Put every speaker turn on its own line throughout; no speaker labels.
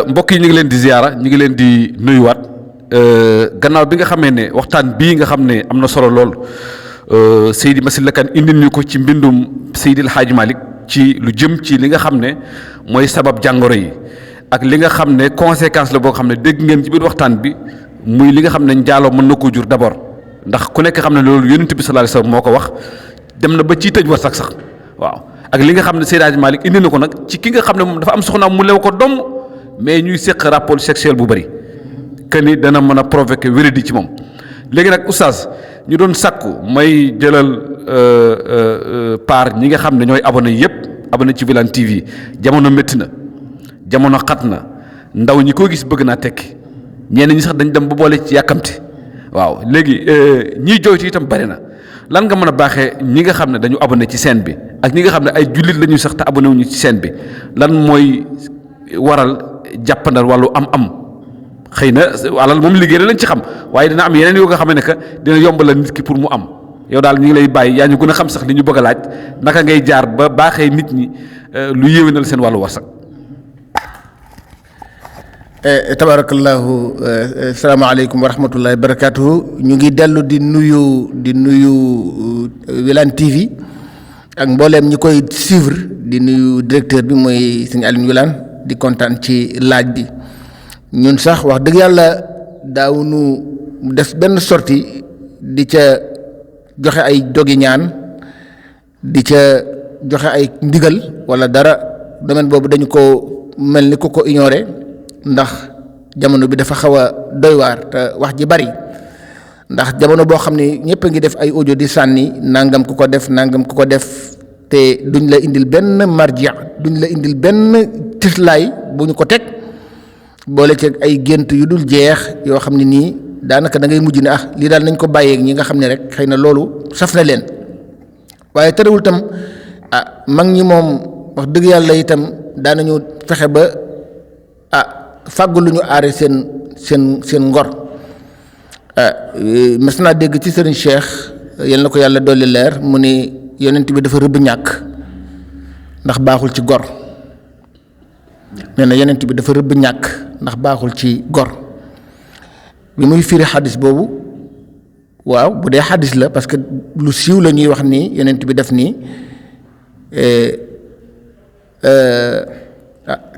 mbokk yi ñu ngi leen di ziyaara ñu ngi leen di nuyuwaat gannaaw bi nga xamee ne waxtaan bii nga xam ne am na solo lool Seydi Massyla Kane indil ñu ko ci mbindum Seydil Hadji Malick ci lu jëm ci li nga xam ne mooy sabab jàngoro yi ak li nga xam ne conséquence la boo xam ne dégg ngeen ci biir waxtaan bi muy li nga xam ne njaaloo mën na koo jur d'abord ndax ku nekk xam ne loolu Yonent bi sallallahu alayhi wasallam moo ko wax dem na ba ciy tëj war sax waaw ak li nga xam ne Seydi Hadji Malick indi na ko nag ci ki nga xam ne moom dafa am soxnaam mu lew ko doom mais ñuy séq rapport sexuel bu bëri que ni dana mën a provoquer wéradi ci moom léegi nag oustaz ñu doon sàkku may jëlal part ñi nga xam ne ñooy abonné ci Wilane TV jamono métti na jamono xat na ndaw ñi ko gis bëgg naa tekki ñenn ñi sax dañ dem ba boole ci yàkkamti waaw léegi ñiy jooytu itam bëri na lan nga mën a baaxee ñi nga xam ne dañu abonné ci chaîne bi ak ñi nga xam ne ay jullit la ñuy sax te abonné wuñu ci chaîne bi lan mooy waral jàppandal wàllu am-am xëy na alal moom liggéey lañ ci xam waaye dina am yeneen yoo nga xam ne que dina yombalal nit ki pour mu am yow daal ñu ngi lay bàyyi yaa ñu gën a xam sax li ñu bëgg a laaj naka ngay jaar ba baaxee nit ñi lu yéwénal seen wàllu warsak.
tabarakallahu salaamaaleykum wa rahmatullahi wa barakatuhu ñu ngi dellu di nuyu Wilane TV ak mbooleem ñi koy suivre di nuyu directeur bi mooy sëñ Alioune Wilane di kontaan ci laaj bi ñun sax wax dëgg yàlla daawunu def benn sortie di ca joxe ay dogi ñaan di ca joxe ay ndigal wala dara domaine boobu dañu ko mel ni ku ko ignoré ndax jamono bi dafa xaw a doy waar te wax ji bari ndax jamono boo xam ne ñëpp a ngi def ay audio di sànni nangam ku ko def te duñ la indil benn marja duñ la indil benn tislaay bu ñu ko teg boole ci ay gént yu dul jeex yoo xam ne nii daanaka da ngay mujj ne lii daal nañ ko bàyyeeg ñi nga xam ne rek xëy na loolu saf na leen waaye terewul tam mag ñi moom wax dëgg yàlla itam daanañu fexe ba fàggu lu ñu aare seen ngor mas naa dégg ci sëriñ Cheikh yal na ko yàlla dolli leer mu ni yonent bi dafa rëbb ñàkk ndax baaxul ci gor nee na yonent bi dafa rëbb ñàkk ndax baaxul ci gor bi muy firi xadis boobu waaw bu dee xadis la parce que lu siiw la ñuy wax ni yonent bi def nii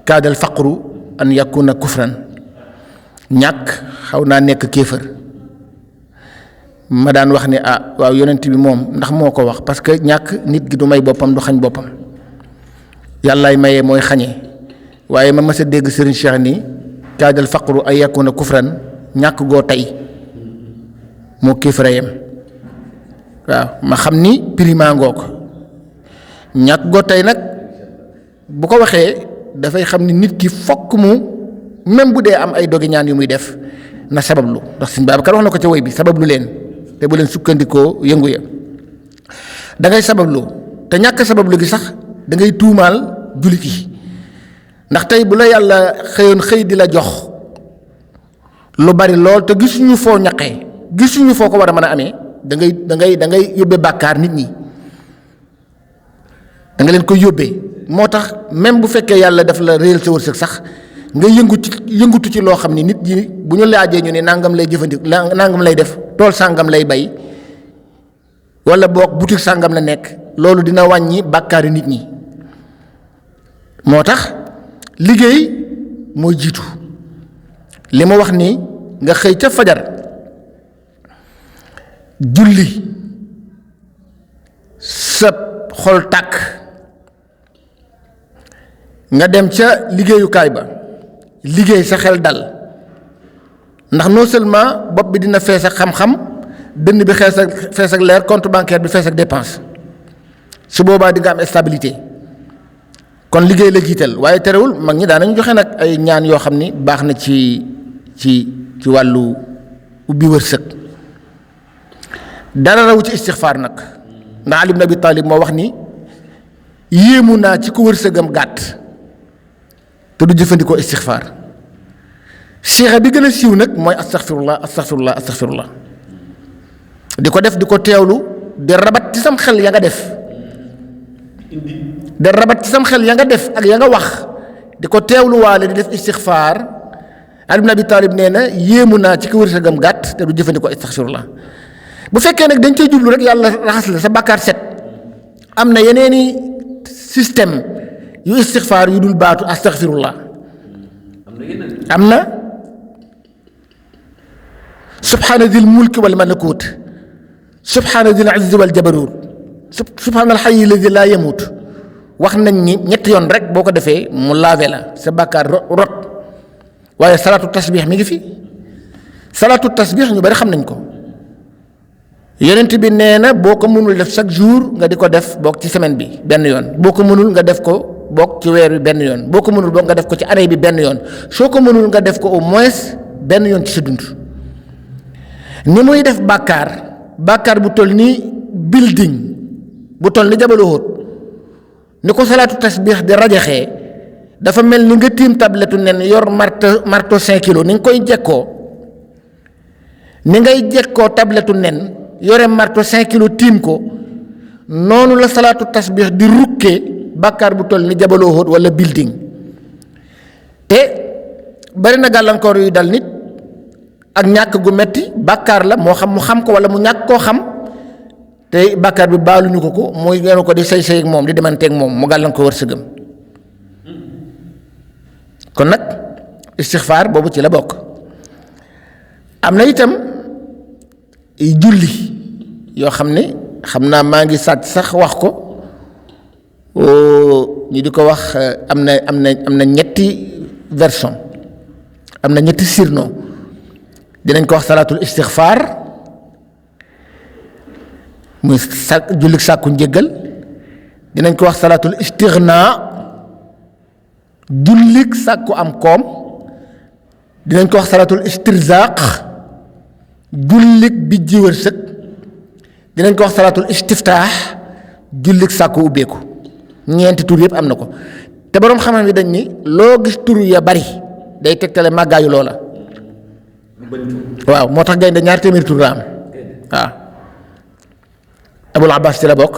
kaadal faqru an yakuna kufran ñàkk xaw naa nekk kéefër ma daan wax ne waaw yonent bi moom ndax moo ko wax parce que ñàkk nit gi du may boppam du xañ boppam yàllaay mayee mooy xañee waaye ma mas a dégg Serigne Cheikh ni kaadal faqru an yakuna kufran ñàkk goo tey moo kéefër yem waaw ma xam ni prima ngoo ko ñàkk goo tey nag bu ko waxee dafay xam ni nit ki fokk mu même bu dee am ay dogi ñaan yu muy def na sabablu ndax Sëñ Babacar wax na ko ca woy bi sabablu leen te bu leen sukkandikoo yëngu ya da ngay sabablu te ñàkk sabablu gi sax da ngay tuumaal jullit yi ndax tey bu la yàlla xëyoon xëy di la jox lu bari lool te gisuñu foo ñaqee gisuñu foo ko war a mën a amee da ngay yóbbee bàkkaar nit ñi da nga leen koy yóbbee moo tax même bu fekkee yàlla daf la réel sa wërsëg sax nga yëngutu ci loo xam ni nit ñi bu ñu laajee ñu ne nangam lay jëfandiku nangam lay def tool sàngam lay bay wala boog boutique sàngam la nekk loolu dina wàññi bàkkaari nit ñi moo tax liggéey mooy jiitu li ma wax ni nga xëy ca fajar julli sa xol tàkk nga dem ca liggéeyukaay ba liggéey sa xel dal ndax non seulement bopp bi dina fees ak xam-xam dënn bi fees ak leer compte bancaire bi fees ak dépense su boobaa di nga am stabilité kon liggéey la jiital waaye terewul mag ñi daanañu joxe nag ay ñaan yoo xam ni baax na ci wàllu ubbi wërsëg dara rawu ci istixfaar nag ndax Ali ibn Abi Talib moo wax ni yéemu naa ci ko wërsëgam gàtt te du jëfandikoo istixfaar siixa bi gën a siiw nag mooy astaxfirullah di ko def di ko teewlu di rabat ci sam xel ya nga def ak ya nga wax di ko teewluwaale di def istixfaar Ali ibn Abi Talib nee na yéemu naa ci ko wërsëgam gàtt te du jëfandikoo astaxfirullah. bu fekkee nag dañ cay jublu rek yàlla raxas la sa bàkkaar set am na yeneeni système yu istixfaar yu dul baatu astaxfirullah. am na subhaana dil mulki wal malakut, subhaana dil izzi wal jabarut, subhaana al hayyi alladi laa yamut. wax nañ ni ñetti yoon rek boo ko defee mu laave la sa bàkkaar rot. waaye salaatu tasbix mi ngi fi. salaatu tasbix ñu bari xam nañ ko. yonent bi nee na boo ko mënul def chaque jour nga di ko def boog ci semaine bi benn yoon, boo ko mënul nga def ko boog ci weer bi benn yoon, boo ko mënul boog nga def ko ci année bi benn yoon, soo ko mënul nga def ko au moins benn yoon ci sa dund. ni muy def bàkkaar bu toll ni building bu toll ni Jabal Uhud, ni ko salaatu tasbix di rajaxee dafa mel ni nga tiim tabletu nen yor marto 5 kilos ni nga koy jekkoo, ni ngay jekkoo tabletu nen yore marto 5 kilos tiim ko, noonu la salaatu tasbix di rukkee bàkkaar bu toll ni Jabal Uhud wala building. te bari na gàllankoor yu dal nit ak ñàkk gu metti bàkkaar la, moo xam mu xam ko wala mu ñàkk koo xam, te bàkkaar bi baaluñu ko muy ngeen ko di say ak moom di demanteeg moom mu gàllankoor wërsëgam. kon nag istixfaar boobu ci la bokk. am na itam julli yoo xam ne xam naa maa ngi sàcc sax wax ko ñu di ko wax am na ñetti version, am na ñetti surnom. dinañ ko wax salaatul istixfaar muy jullik sàkku njéggal, dinañ ko wax salaatul istixnaa jullik sàkku am koom, dinañ ko wax salaatul istirzaaq jullik bi ji wërsëg, dinañ ko wax salaatul istiftaax jullik sàkku ubbeeku. ñeenti tur yëpp am na ko, te boroom xam-xam yi dañ ni loo gis tur ya bari day tegtale màggaayu loola. waaw moo tax gaynde 2 téeméeri tur la am. waaw Abul Abbas ci la bokk,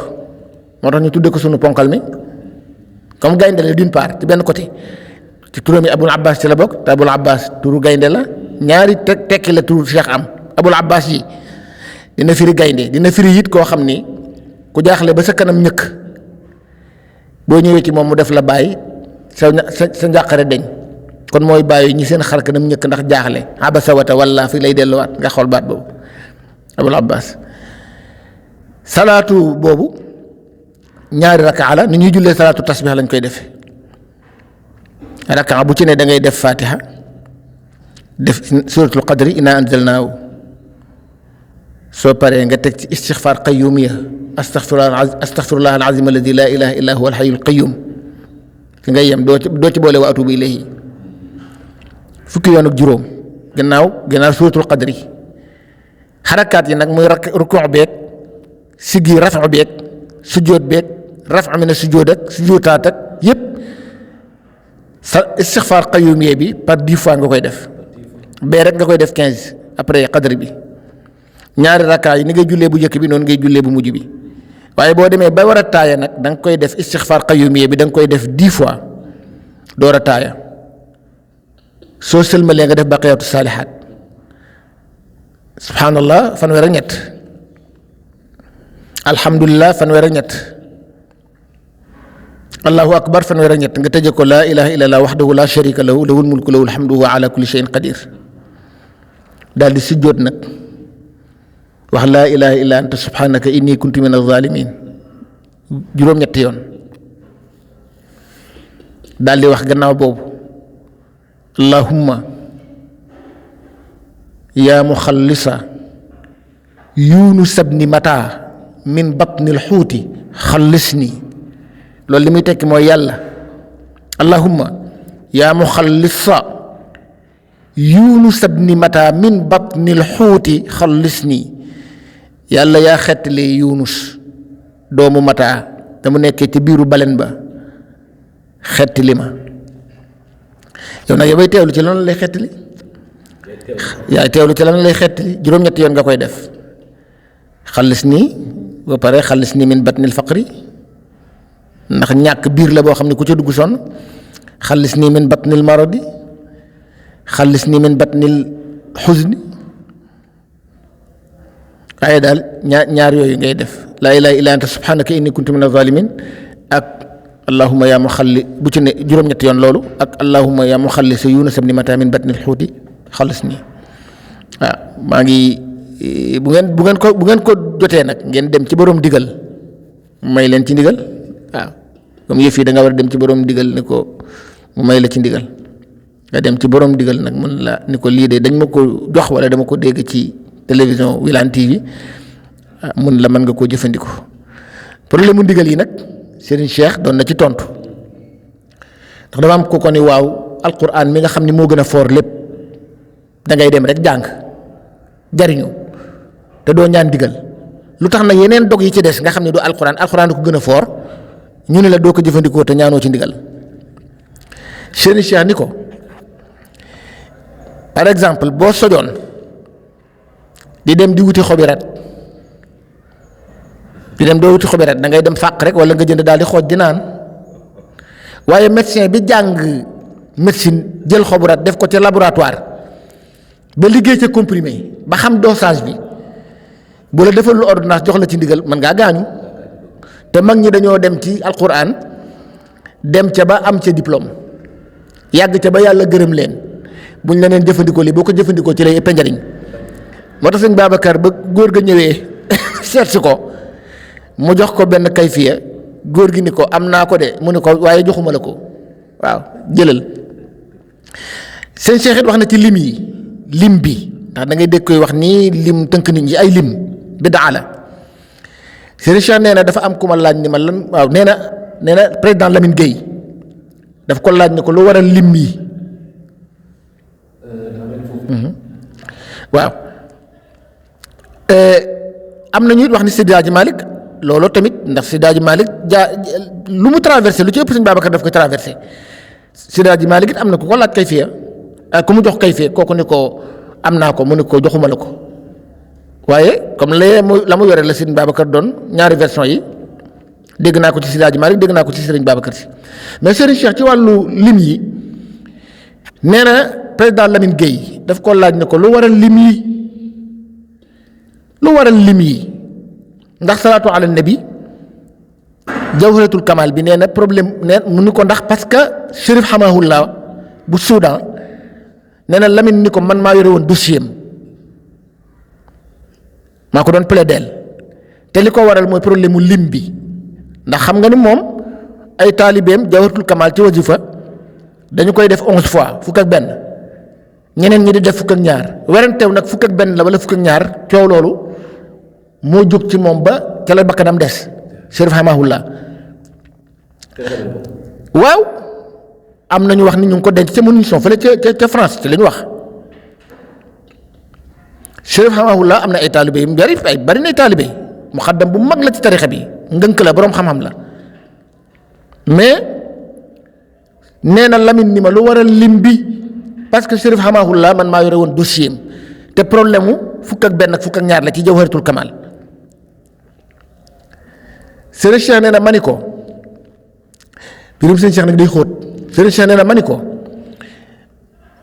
moo tax ñu tudde ko sunu ponkal mi comme gaynde la d'une part ci benn côté, ci turam yi Abul Abbas ci la bokk, te Abul Abbas turu gaynde la. ñaari tekki la turu Cheikh am. Abul Abbas yi dina firi gaynde, dina firi it koo xam ni ku jaaxle ba sa kanam ñëkk boo ñëwee ci moom mu def la bàyyi sa njàqare deñ. kon mooy bàyyi ñi seen xar kanam ñëkk ndax jaaxle, abasa wa tawalla fi lay delluwaat nga xool baat boobu Abul Abbas. salaatu boobu ñaari rakaa la, ni ñuy jullee salaatu tasbih lañ koy defee. rakaa bu ci ne da ngay def fatiha, def suratul qadri inna anzalnaahu, soo paree nga teg ci istixfaar qayyumiya astaxfirullah alazim alladi laa ilaha illa huwa alxayyul qayyum fi ngay yem, doo ci boole wa atubu ilayhi fukki yoon ak juróom gannaaw suratul qadri. xarakaat yi nag muy rukuu beeg siggi rafu beeg sujjóot beeg rafu mi ne sujjóot ak sujjóotaat ak yépp sa istixfaar qayyumiya bi par 10 fois nga koy def, bee rek nga koy def 15 après qadri bi. ñaari rakkaa yi ni ngay jullee bu njëkk bi noonu ngay jullee bu mujj bi, waaye boo demee ba war a taaya nag da nga koy def istixfaar qayyumiya bi da nga koy def 10 fois door a taaya. soo sëlmalee nga def baqiyatu saalihaat subhanallah fanweer ak ñett, alhamdulillah fanweer ak ñett, allahu akbar fanweer ak ñett, nga tëje ko laa ilaha illallah wahdahu la sharika lahu lahul mulku lahul hamdu wa ala kulli shay'in qadir. daal di sujjóot nag wax laa ilaha illa anta subhanaka inni kuntu min az-zalimin juróom-ñetti yoon. daal di wax gannaaw boobu allahumma yaa muxallisa yunus ibni mata min batnil xuuti xallisni. loolu li muy tekki mooy yàlla allahumma yaa muxallisa yunus ibni mata min batnil xuuti xallisni. yàlla yaa xettali yunus doomu mata te mu nekkee ci biiru balen ba xettali ma. yow nag yow bay teewlu ci lan lay xettali, yaay teewlu ci lan lay xettali. juróom-ñetti yoon nga koy def. xalis nii ba pare xalis nii min batnil faqri ndax ñàkk biir la boo xam ne ku ca dugg sonn. xallisni min batnil maradi xallisni min batnil xuzni waaye daal ñaar yooyu ngay def laa ilaaha illa anta subhanaka inni kuntu mina zalimin ak allahumma yaa muxalli bu ci ne juróom-ñetti yoon loolu ak allahumma yaa muxallisa yunus ibni mata min batnil xuuti xallisni waaw maa ngi bu ngeen ko jotee nag ngeen dem ci borom digal may leen ci ndigal waaw comme yëf yi da nga war a dem ci borom digal ni ko mu may la ci ndigal nga dem ci borom digal nag mun la ni ko lii de dañ ma ko jox wala dama ko dégg ci télévision Wilane TV mun la mën nga koo jëfandikoo problème mu ndigal yi nag Serigne Cheikh doon na ci tontu ndax dama am ko ni waaw alquran mi nga xam ni moo gën a foor lépp da ngay dem rek jàng jariñu te doo ñaan digal lu tax nag yeneen dog yi ci des nga xam ne du alquran da ko gën a foor ñu ne la doo ko jëfandikoo te ñaanoo ci ndigal Serigne Cheikh ni ko par exemple boo sojoon di dem di wuti xobi rat doo wuti xobi rat da ngay dem fàq rek wala nga jënd daal di xooj di naan waaye médecin bi jàng médecine jël xobu rat def ko ca laboratoire ba liggéey ca comprimé ba xam dosage bi bu la defal lu ordonnance jox la ci ndigal mën ngaa gaañu te mag ñi dañoo dem ci alquran dem ca ba am ca diplôme yàgg ca ba yàlla gërëm leen buñ la neen jëfandikoo lii boo ko jëfandikoo ci lay ëpp njariñ moo tax sëñ Babacar ba góor ga ñëwee seet si ko mu jox ko benn kayfiya góor gi ni ko am naa ko de mu ni ko waaye joxuma la ko waaw jëlal sëñ Cheikh it wax na ci lim yi lim bi ndax da ngay dégg koy wax nii lim tënk nit ñi ay lim bidaa la sëñ Cheikh nee na dafa am ku ma laaj ni ma lan waaw nee na président Lamine Gueye daf ko laaj ni ko lu waral lim yi waaw am na ñuy wax ni Seydi Hadji Malick loolu tamit ndax Seydi Hadji Malick lu mu traversé lu ci ëpp sëñ Babacar daf ko traversé Seydi Hadji Malick it am na ku ko laaj kayfiya ku mu jox kayfiya kooku ni ko am naa ko mu ni ko joxuma la ko waaye comme la mu yore la sëñ Babacar doon ñaari version yi dégg naa ko ci Seydi Hadji Malick dégg naa ko ci sëriñ Babacar si mais Serigne Cheikh ci wàllu lim yi nee na président Lamine Gueye daf ko laaj ne ko lu waral lim yi ndax salaatu ala nabi jawharatul kamal bi nee na problème nee mu ni ko ndax parce que Chérif Hamahullah bu Soudan nee na Lamine ni ko man maa yore woon dossier am maa ko doon plaidel te li ko waral mooy problème mu lim bi ndax xam nga ni moom ay taalibeem jawharatul kamal ci wajifa dañu koy def 11 fois fukk ak benn ñeneen ñi di def fukk ak ñaar weranteew nag fukk ak benn la wala fukk ak ñaar coow loolu moo jóg ci moom ba ca la bakkanam des Chérif Hamahullah waaw am nañu wax ni ñu ngi ko denc ca munition fële ca France ci la ñu wax Chérif Hamahullah am na ay taalibe yu bari na ay taalibe muxaddam bu mag la ci tarixa bi ngënk la boroom xam-xam la mais nee na Lamine ni ma lu waral lim bi parce que Chérif Hamahullah man maa yore woon dossier am te problème mu fukk ak benn ak fukk ak ñaar la ci jawharatul kamal Serigne Cheikh nee na ma ni ko birum Serigne Cheikh nag day xóot Serigne Cheikh nee na ma ni ko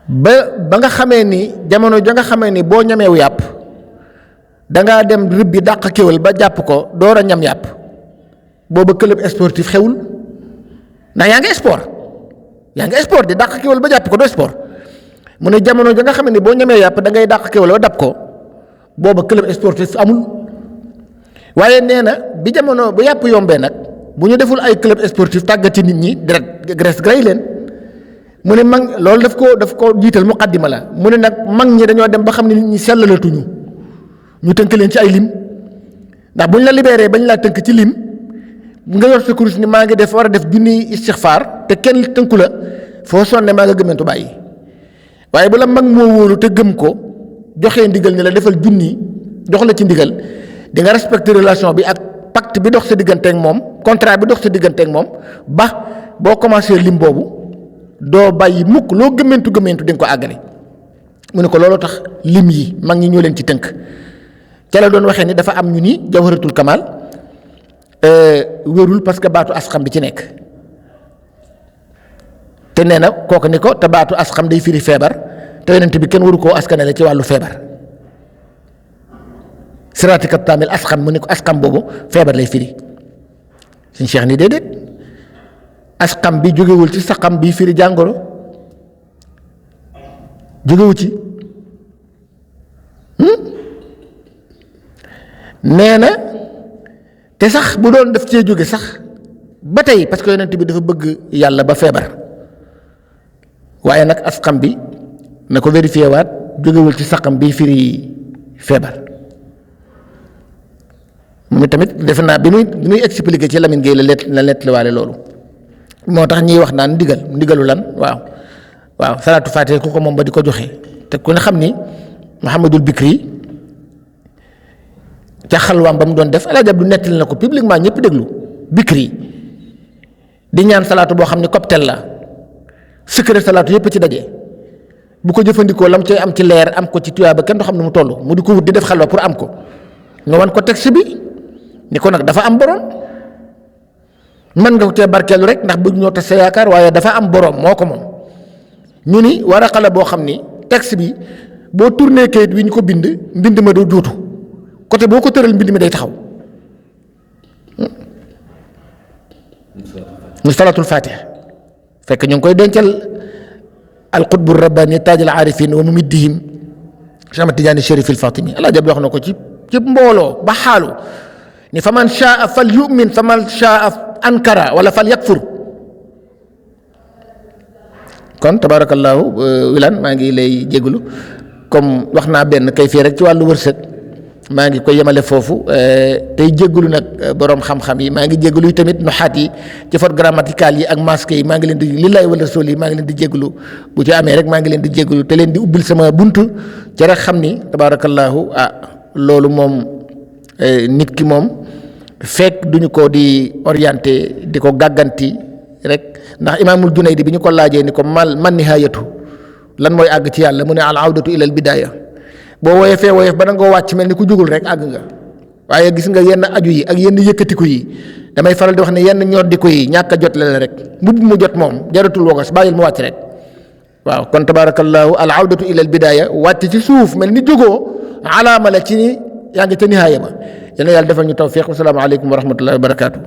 ba nga xamee ni jamono ja nga xamee ni boo ñameewu yàpp dangaa dem rëbb bi dàq kéwél ba jàpp ko door a ñam yàpp booba club sportif xewul ndax yaa ngi sport di dàq kéwél ba jàpp ko doo sport mu ne jamono ja nga xam ne boo ñamee yàpp da ngay dàq kéwél ba dab ko booba club sportif amul waaye nee na bi jamono bu yàpp yombee nag bu ñu deful ay club sportif tàggati nit ñi deret graisse gray leen mu ne mag loolu daf ko jiital muqaddima la mu ne nag mag ñi dañoo dem ba xam ne nit ñi sellalatuñu ñu tënk leen ci ay lim ndax buñ la libéré bañ laa tënk ci lim nga yor sa kurus ni maa ngi def war a def junni istixfaar te kenn tënku la foo sonne maa nga gëmmentu bàyyi waaye bu la mag moo wóolu te gëm ko joxee ndigal ni la defal junni jox la ci ndigal di nga respecté relation bi ak pacte bi dox sa diggante ak moom contrat bi dox sa diggante ak moom ba boo commencé lim boobu doo bàyyi mukk loo gëmmentu di nga ko àggale mu ne ko looloo tax lim yi mag ñi ñoo leen ci tënk ca la doon waxee ni dafa am ñu ni jawharatul kamal wérul parce que baatu asxam bi ci nekk te nee na kooku ni ko te baatu asqam day firi feebar te yonent bi kenn waru koo askanale ci wàllu feebar siraatika taamil asqam mu ni ko asqam boobu feebar lay firi suñ cheikh ni déedéet asqam bi jógewul ci saqam bi firi jàngoro jógewu ci nee na te sax bu doon def cee jóge sax ba tey parce que yonent bi dafa bëgg yàlla ba feebar waaye nag asqam bi na ko vérifié waat jógewul ci saqam bi firi feebar mu tamit defe naa bi muy expliqué ci Lamine Gueye la nettaliwaale loolu moo tax ñiy wax naan ndigalu lan waaw salaatu faatiha ku ko moom ba di ko joxe te ku ne xam ni Mouhamadul Bikri ca xalwaam ba mu doon def Alaaji Abdu nettali na ko publiquement ñëpp déglu Bikri di ñaan salaatu boo xam ne cocktail la secret salaatu yëpp ci daje bu ko jëfandikoo lam cay am ci leer am ko ci tuyaaba kenn du xam ne mu toll mu di ko wut di def xalwa pour am ko nga wan ko texte bi ni ko nag dafa am borom mën nga ko cee barkeelu rek ndax bëgg ñoo tas sa yaakaar waaye dafa am borom moo ko moom ñu ni waraqa la boo xam ni texte bi boo tourné kayit wi ñu ko mbind ma doo duutu côté boo ko tëral mbind mi day taxaw mu salaatul fatiha fekk ñu ngi koy dencal alqutbu rabbani taajal aarifin wa mumiddihim Cheikh Ahmad Tidiane Chérif il Fatimi Alaaji Abdu wax na ko ci mbooloo ba xaalu ni fa man shaa fal yu'min fa man shaa ankara wala fal yakfur kon tabaarakallaahu Wilane maa ngi lay jégalu comme wax naa benn kay fii rek ci wàllu wërsëg maa ngi koy yemale foofu tey jégalu nag borom xam-xam yi maa ngi jégalu tamit nuxaat yi ci faute grammaticale yi ak masque yi maa ngi leen di lillaay wala sol yi maa ngi leen di jégalu bu ci amee rek maa ngi leen di jégalu te leen di ubbil sama buntu ci rek xam ni tabaarakallaahu loolu moom nit ki moom fekk duñu ko di orienté di ko gàgganti rek ndax imaamul Junaydi bi ñu ko laajee ni ko man nihaayatu lan mooy àgg ci yàlla mu ne al awdatu ila al bidaaya boo woyefee woyef ba nangoo wàcc mel ni ku jugul rek àgg nga waaye gis nga yenn aju yi ak yenn yëkkatiku yi damay faral di wax ne yenn ñoddiku yi ñàkk a jot la rek mbubb mu jot moom jaratul wogas bàyyil mu wàcc rek waaw kon tabaarakallaahu al awdatu ila al bidaaya wàcc ci suuf mel ni jógoo alaama la ci ni yaa ngi ca nihaaya ba yal na yàlla defal ñu tawfiq wa salaamu aleykum wa rahmatullahi wa barakaatu.